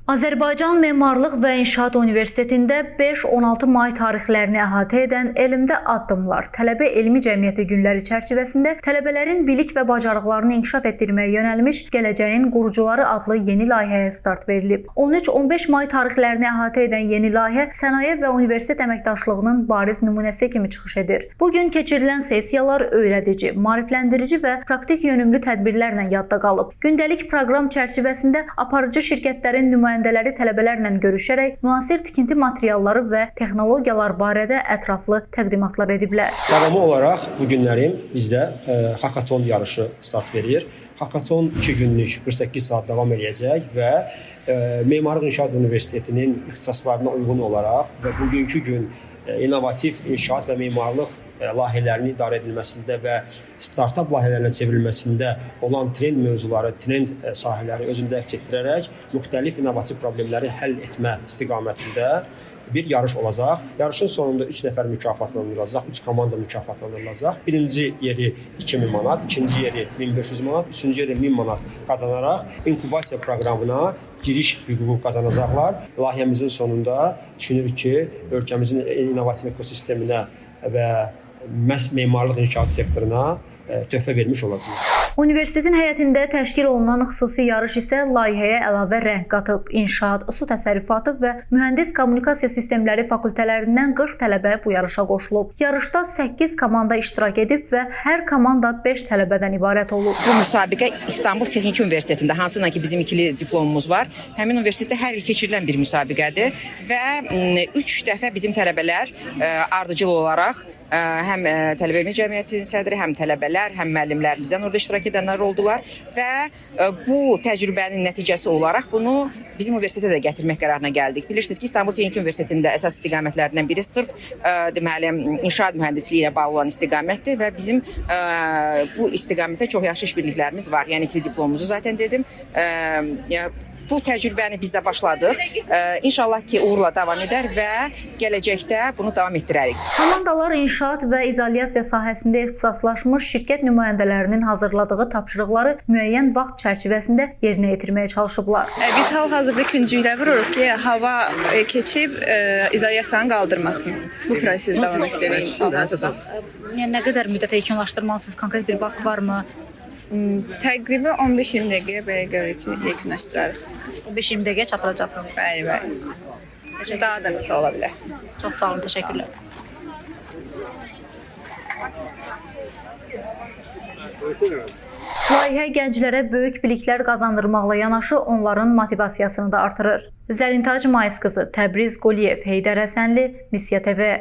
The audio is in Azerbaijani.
Azərbaycan Memarlıq və İnşaat Universitetində 5-16 may tarixlərini əhatə edən Elmdə Addımlar Tələbə Elmi Cəmiyyəti günləri çərçivəsində tələbələrin bilik və bacarıqlarını inkişaf etdirməyə yönəlmiş Gələcəyin Qurucuları adlı yeni layihəyə start verilib. 13-15 may tarixlərini əhatə edən yeni layihə sənaye və universitet əməkdaşlığının bariz nümunəsi kimi çıxış edir. Bu gün keçirilən sessiyalar öyrədici, maarifləndirici və praktik yönümlü tədbirlərlə yadda qalıb. Gündəlik proqram çərçivəsində aparıcı şirkətlərin nümayəndələri tələbələrlə görüşərək müasir tikinti materialları və texnologiyalar barədə ətraflı təqdimatlar ediblər. Davamı olaraq bu günlərin bizdə hakaton yarışı start verir. Hakaton 2 günlük 48 saat davam eləyəcək və Memarlıq İnşaat Universitetinin ixtisaslarına uyğun olaraq və bugünkü gün innovativ inşaat və memarlıq layihələrinin idarə edilməsində və startap layihələrinə çevrilməsində olan trend mövzuları, trend sahələri özündə əks etdirərək müxtəlif innovativ problemləri həll etmə istiqamətində bir yarış olacaq. Yarışın sonunda 3 nəfər mükafatlandırılacaq, 3 komanda mükafatlandırılacaq. Birinci yeri 2000 manat, ikinci yeri 1500 manat, üçüncü yeri 1000 manat qazanaraq inkubasiya proqramına giriş hüququ qazanacaqlar. Layihəmizin sonunda düşünürük ki, ölkəmizin innovasiya ekosisteminə və məhz memarlıq inşaat sektoruna töhfə vermiş olacağıq. Universitetin həyətində təşkil olunan xüsusi yarış isə layihəyə əlavə rəng qatıb. İnşaat, su təsərrüfatı və mühəndis kommunikasiya sistemləri fakültələrindən 40 tələbə bu yarışa qoşulub. Yarışda 8 komanda iştirak edib və hər komanda 5 tələbədən ibarət olub. Bu müsabiqə İstanbul Texniki Universitetində, hansından ki bizim ikili diplomumuz var, həmin universitetdə hər il keçirilən bir müsabiqədir və 3 dəfə bizim tələbələr ardıcıl olaraq həm Tələbə Elmi Cəmiyyətinin sədri, həm tələbələr, həm müəllimlərimizdən orada iştirak edənlər oldular və bu təcrübənin nəticəsi olaraq bunu bizim universitetə də gətirmək qərarına gəldik. Bilirsiniz ki, İstanbul Texniki Universitetində əsas istiqamətlərindən biri sırf deməli inşaat mühəndisliyi ilə bağlı olan istiqamətdir və bizim bu istiqamətdə çox yaxşı işbirliklərimiz var. Yəni ikili diplomumuzu zaten dedim. Bu təcrübəni biz də başladıq. İnşallah ki, uğurla davam edər və gələcəkdə bunu davam etdirərik. Komandalar inşaat və izolyasiya sahəsində ixtisaslaşmış şirkət nümayəndələrinin hazırladığı tapşırıqları müəyyən vaxt çərçivəsində yerinə yetirməyə çalışıblar. Biz hal-hazırda küncüklə vururuq ki, hava keçib izolyasiyanı qaldırmasın. Bu prosesi davam etdiririk hal-hazırda. Nə qədər müddətə yekunlaşdırmalısınız? Konkret bir vaxt varmı? Təqribən 15-20 dəqiqəyə belə görürük ki, yekunlaşdırarıq. 15-20 dəqiqəyə çatdıracaqsınız. Bəli, bəli. Daha da qısa ola bilər. Çox sağ olun, təşəkkürlər. Layihə gənclərə böyük biliklər qazandırmaqla yanaşı onların motivasiyasını da artırır. Zərintac Mayısqızı, Təbriz Quliyev, Heydər Həsənli, Missiya TV.